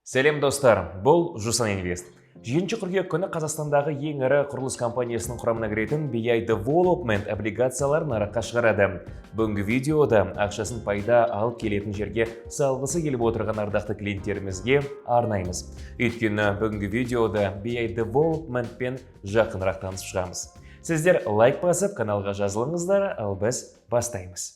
Сәлем, достар! Бұл Жусан Инвест. 7 қыркүйек күні Қазақстандағы ең ірі құрылыс компаниясының құрамына кіретін BI Development облигацияларын нарыққа шығарады. Бүгінгі видеода ақшасын пайда алып келетін жерге салғысы келіп отырған ардақты клиенттерімізге арнаймыз. Өйткені бүгінгі видеода BI Development пен жақынырақ танысып шығамыз. Сіздер лайк басып, каналға жазылыңыздар, ал біз бастаймыз.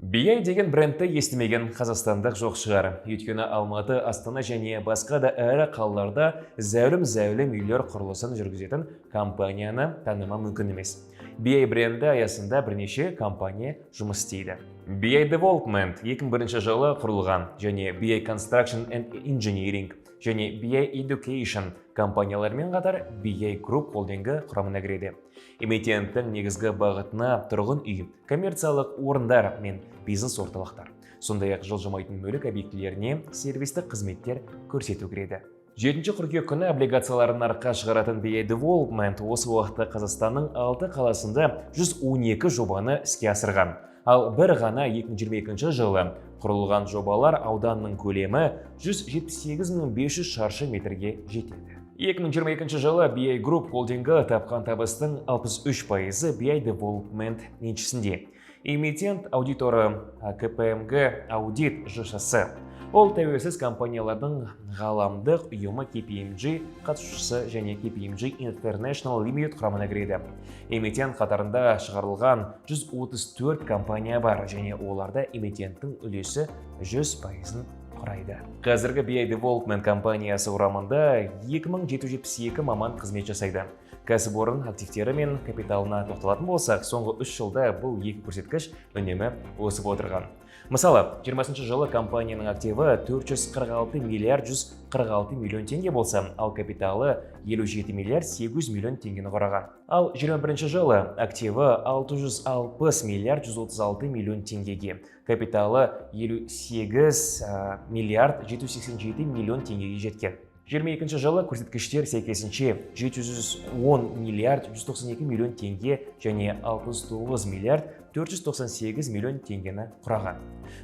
BI деген брендті естімеген қазақстандық жоқ шығар. Өйткені Алматы, Астана және басқа да ірі қалаларда зәулім-зәулім үйлер құрылысын жүргізетін компанияны танымау мүмкін емес. BI бренді аясында бірнеше компания жұмыс істейді. BI Development 2001 жылы құрылған және BI Construction and Engineering және BI Education компанияларымен қатар BI Group холдингі құрамына кіреді. Эмитенттің негізгі бағытына тұрғын үй, коммерциялық орындар мен бизнес орталықтар, сондай-ақ жылжымайтын мүлік объектілеріне сервистік қызметтер көрсету кіреді. 7 қыркүйек күні облигацияларын нарыққа шығаратын BI Development осы уақытта Қазақстанның алты қаласында 112 жобаны іске асырған. Ал бір ғана 2022 жылы құрылған жобалар ауданының көлемі 178 500 шаршы метрге жетеді. 2022 жылы BI Group холдингі тапқан табыстың 63%-ы BI Development еншісінде. Эмитент аудиторы KPMG Audit ЖШС. Ол тәуелсіз компаниялардың ғаламдық ұйымы KPMG қатысушысы және KPMG International Limited құрамына кіреді. Эмитент қатарында шығарылған 134 компания бар және оларда эмитенттің үлесі 100%-ын құрайды. Қазіргі BI Development компаниясы құрамында 2772 маман қызмет жасайды. Кәсіпорын активтері мен капиталына тоқталатын болсақ, соңғы 3 жылда бұл екі көрсеткіш үнемі өсіп отырған. Мысалы, 20 жылы компанияның активі 446 миллиард 146 миллион теңге болса, ал капиталы 57 миллиард 800 миллион теңгені құраған. Ал 21 жылы активі 660 миллиард 136 миллион теңгеге, капиталы 58 миллиард 787 миллион теңгеге жеткен. 22 жылы көрсеткіштер сәйкесінше 710 миллиард 192 миллион теңге және 69 миллиард 498 миллион теңгені құраған.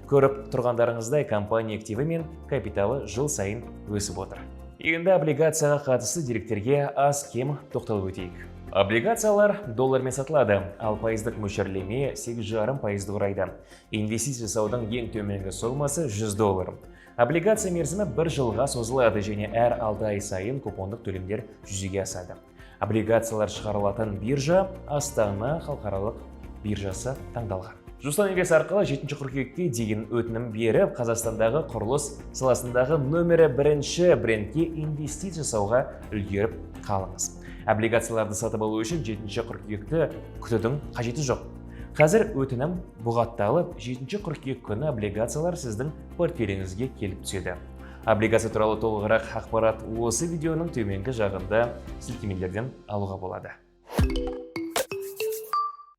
Көріп тұрғандарыңыздай, компания активі мен капиталы жыл сайын өсіп отыр. Енді облигацияға қатысты деректерге аз-кем тоқталып өтейік. Облигациялар доллармен сатылады, ал пайыздық мөлшерлеме 8,5%-ды құрайды. Инвестиция жасаудың ең төменгі сомасы 100 доллар. Облигация мерзімі бір жылға созылады және әр 6 ай сайын купондық төлемдер жүзеге асады. Облигациялар шығарылатын биржа Астана халықаралық биржасы таңдалған. Жусан Инвест арқылы 7 қыркүйекке дейін өтінім беріп, Қазақстандағы құрылыс саласындағы нөмірі бірінші брендке инвестиция жасауға үлгеріп қалыңыз. Облигацияларды сатып алу үшін 7 қыркүйекті күтудің қажеті жоқ. Қазір өтінім бұғатталып, 7 қыркүйек күні облигациялар сіздің портфеліңізге келіп түседі. Облигация туралы толығырақ ақпарат осы видеоның төменгі жағында сілтемелерден алуға болады.